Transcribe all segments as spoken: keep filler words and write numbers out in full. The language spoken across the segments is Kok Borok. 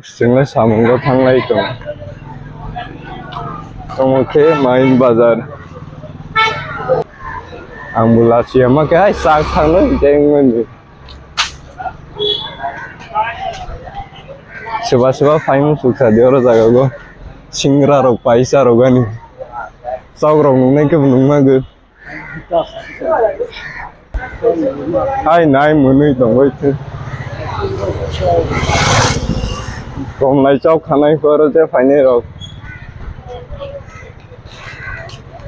Chwngno samungo thanglai tong. Omo khe main bazar. Ang bo lachiya ma khe hai sak thangno tengmani. Soba soba phaimung suksa di oro jaga go. Singra rok paisa rok ani. Chok rok nungnai khe bo nungma go. Hai nai mwnwi tongwi thung. Komlai chok khanai phoro je phainai rok.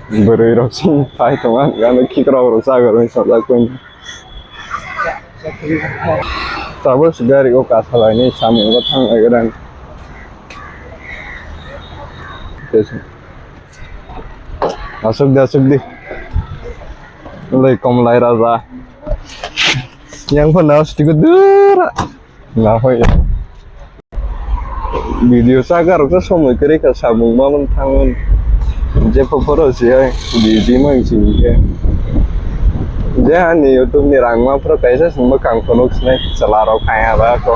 Bwrwi rok sing phai tongo, ano khikrok rok chagorwi sajak koi. Tabuk se gari o kasalaini samungo thanglai gran. Asuk di, asuk di. Lai komlai raja. Yang pun naos tiku dura. Na hoi. Video saka rok somoi kwrwi kha samung mamon thangon. Je phoporo si hai. Video mang si ke. Je ani YouTube ni rang ma phro kaisa sumba kang phunuk sinai chala rok hai aba ko.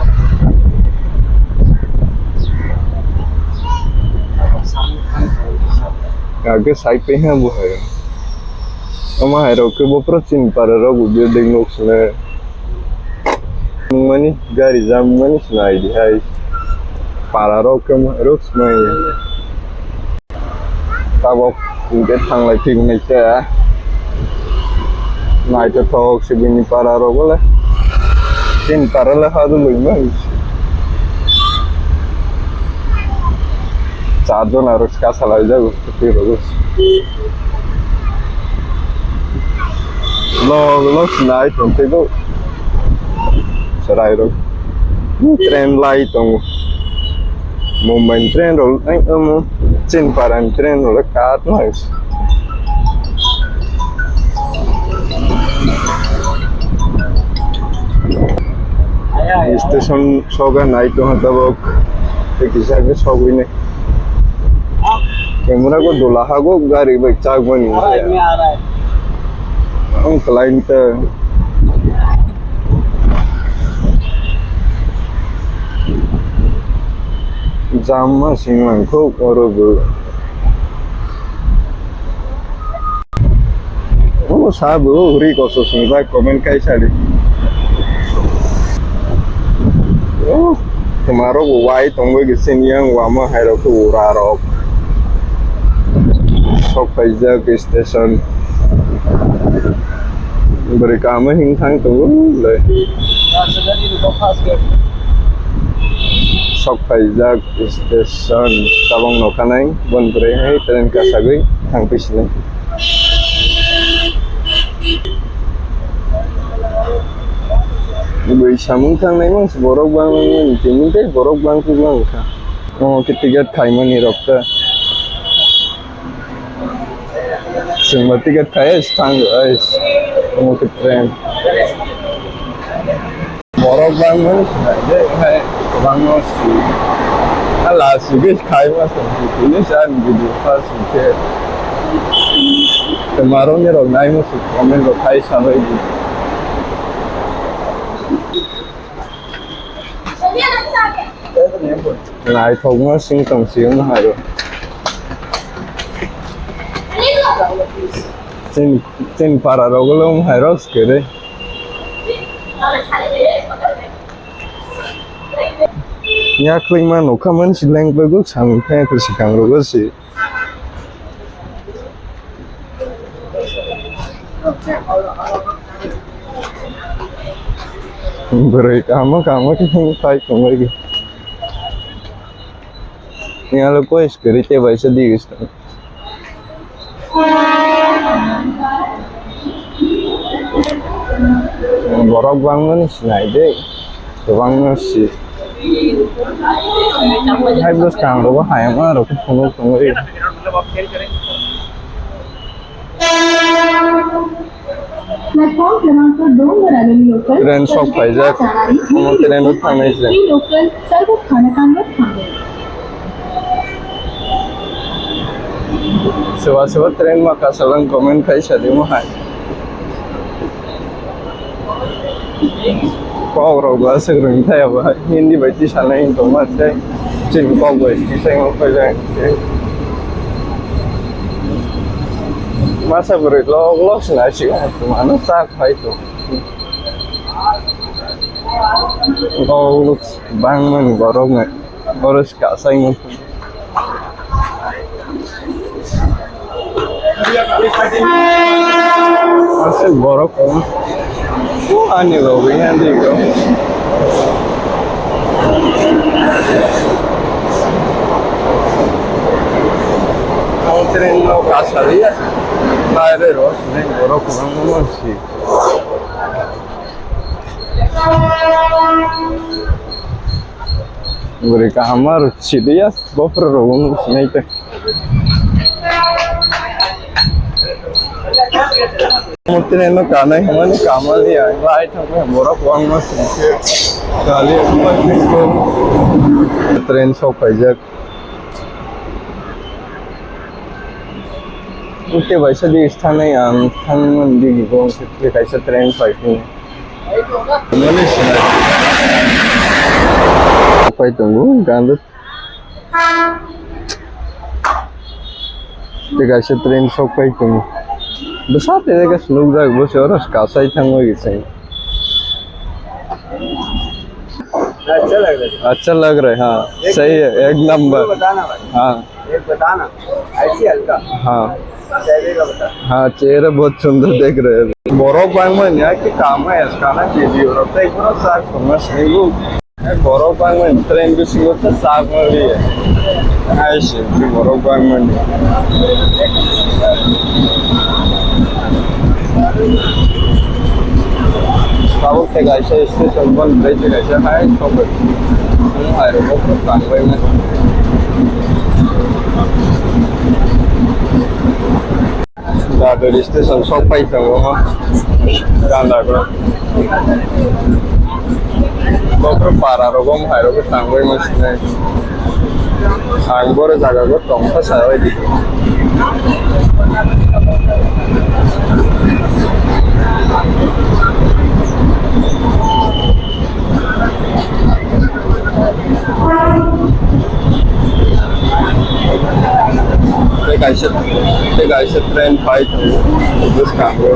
Age sai pe ha bo hai. Ama hai rok ke bo pro chin para rok building nok sene. Mani gari jam mani sinai di hai. Para rok ke rok sinai. Tabok hingke thanglai thik nai khe. Naithothok sibini para rok le. Tin para le ha duloi ma. Char jon aro kasa lai jago, twi rogo. Log log nai tong tei go. Chwrairok. Train lai tongo. Mumbai ni train rok, ai, omo, Chinpara ni train rok kat nai. Station soga nai tongo tabok. Tei kisa khe sogwi nai. Camera go dola hago gari bai chak mani. Ang kalain ta. Jam ma sing lang khuk oro bo. O sa bo ri ko so sung jai comment kai sari. O, tomorrow bo wai tongwi gisin yang wama hai rok ura rok. Sok paijak station. Bwrwi kamo hing thang tongo le. Sok paijak station tabang nokha nai bon bwrwi hai train kasagwi thang pisinai. Bwrwi samung thangnai mangsi borok bangmani tini tei borok bangkuk bangkha. Omo khe ticket khaimani rok ta. Chwngno ticket khai thang ai omo khe train. Borok bangmani sinai de hai kwbangma si. Ala si ge khai ma sa si tini sa ni video pa si khe. Te maroni rok nai mo si comment rok khai sa bai di. Naithokma sing tong si wng hai rw. Chini, chini para rok le wng hai rw se kwrwi. Yakhwlwi ma nokha man si leng bagwi samung khe kwrwi swkang rw se. Bwrwi kamo kamo khe phai tongwi. Yang lo koi sekirite bai se di guys. Borok bangmani sinai de. Kwbangma si. Hai bwskang rogo hayung ma rok phunuk tongwi. Platform क्रमांक दोन वर आलेली local train sok phaijak. Omo train o thangnai se. ही लोकल सर्व स्थानकांवर थांबेल. Soba soba train ma kasalang comment khai sadi mo hai. Kok rok bo aswk rwng thai abo hai. Hindi bai twi sanai wng tongma tei chini kok bai twi sai wng khaijak. Masa bwrwi lok lok se nai si mano sak hai to. Kok lok bangmani borok nai. Oro se kasai wng. Aswk borok kwbang. O ani logi ani go. Ang train no kasari ya. Naire ro, borok kwbangma mansi. Bwrwi kaham aro sidiya, bophra rok wng sinai tei. Murti no kanai hwnmani kamali ya, lai thangkhe borok kwbangma singkhe kali wngma singkhe. Train sok phaijak. Tei bai sadi thangnai ang thangmani digi bo kaisa train phai phano. Pai tongo ganda. Tei kaisa train sok pai tongo. Bwsa tei kaisa nukjak bo se oro kasai thangwi se. अच्छा लग रहा है। अच्छा लग रहा है, हाँ। एक सही है, एक नंबर। बताना भाई। हाँ। एक बताना, ऐसी हल्का। हाँ। चेहरे का बता। हाँ, चेहरा बहुत सुंदर देख रहे हैं। Borok bangmani ya ki kama ya kana video rok tai pura sak sama saibu. Borok bangmani train bisingo ta sak ma liya. Ai se borok bangmani. Tabuk tei kaisa station bon tei kaisa hai sokoi. Hai rok tangbai ma. Dadar station sok pai tongo. Ganda bro. Bokro para rogo hai rogo tangbai ma sinai. Ang boro jaga go tongkha sa oi di. Tei kaisa, tei kaisa train phai tongo bwskango.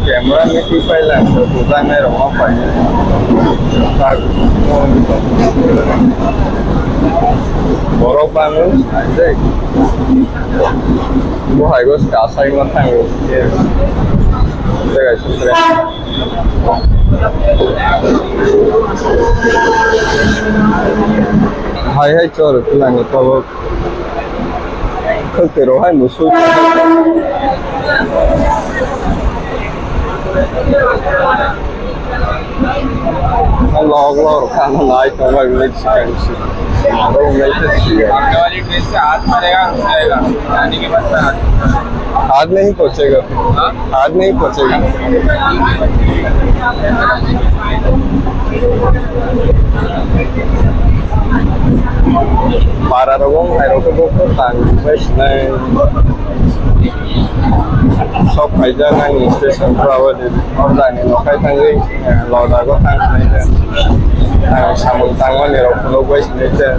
Camera ni twi phai lang, bujaknai rok ma phai. Tak, borok bango, tei bo hai go kasai ma thango. Tei kaisa train. Hai hai chor, tei lang tabuk. Khwtwirok hai musuk. Lok lok rok khana nai tongbai wngwi swkang si. Aro wngwi khe si. हाथ नहीं पहुंचेगा। हाथ नहीं पहुंचेगा। Para rogo hai rogo bo ko tang bai sinai. Sok phaijak nang station pro abo de. Order ni nokai thangwi, eh, loda go thang sinai de. Ang samung tangmani rok phunuk bai sinai de.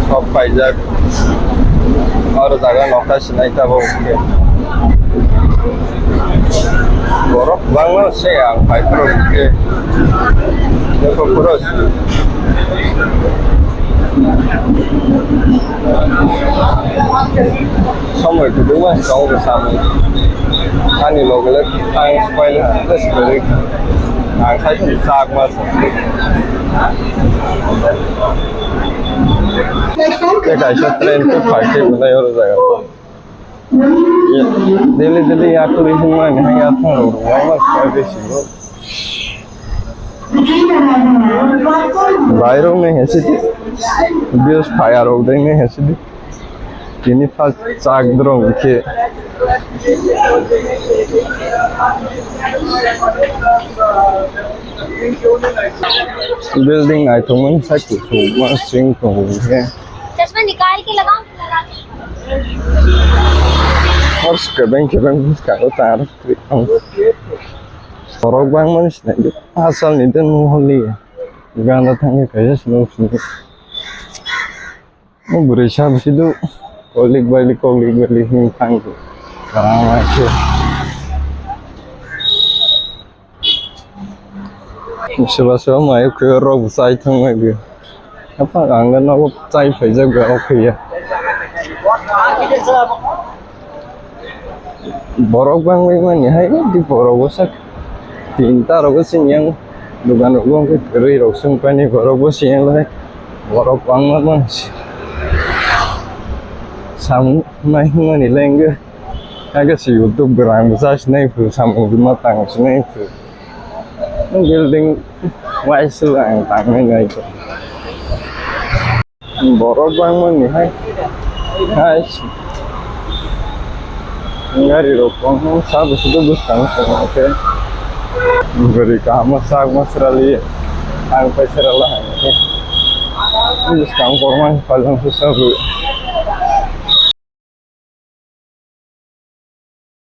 Sok paijak. Oro jaga nokha sinai tabuk hwnkhe. Borok kwbangma se ang paiphuru hwnkhe. Nokha phuru se. Somoi kwbangma tongo samung. Ani loge loge ang swpaili hwnkhe swpaiwi ang sai chak ma. Tei kaisa train khe phai khe belai oro jaga. Daily daily yakhwlwi hwnmani hai yaphang rok rwmani ma khe bisingo. Bairok nai hensidi. Views phai arok dai nai hensidi. Tini phal chak drong khe. Building naithokmani side kuchukma sing tongo khe. चश्मा निकाल के लगाओ। Hors kebeng kebeng bwskango tar. Borok bangmani sinai asal ni den moholi. Ganda thangwi kaisa sinai sinai. O bwrwi sa bwswk do kolik bailik kolik bailik hwnwi thang khe. Kwrwngma khe. Soba soba mai khe rok bo chai thang mai bo. Apa ang nogo chai phaijak ba o khe ya. Borok bangwi mani hai di borok bwsak tinta rok sing yang dugan rok wngkhe kwrwi rok sung paini borok bo sing yang lai borok bangma man samung nai hwnmani lengge aga si YouTube rang bwsa sinai phu samung bima tang sinai phu building waisu ang tang nai nai. Borok bangmani hai. Hai. Gari rok kong sa busu do bus kang kong ke. Beri kaham sak masrali. Ang pai serala hai. Bus kang korma palang sa bu.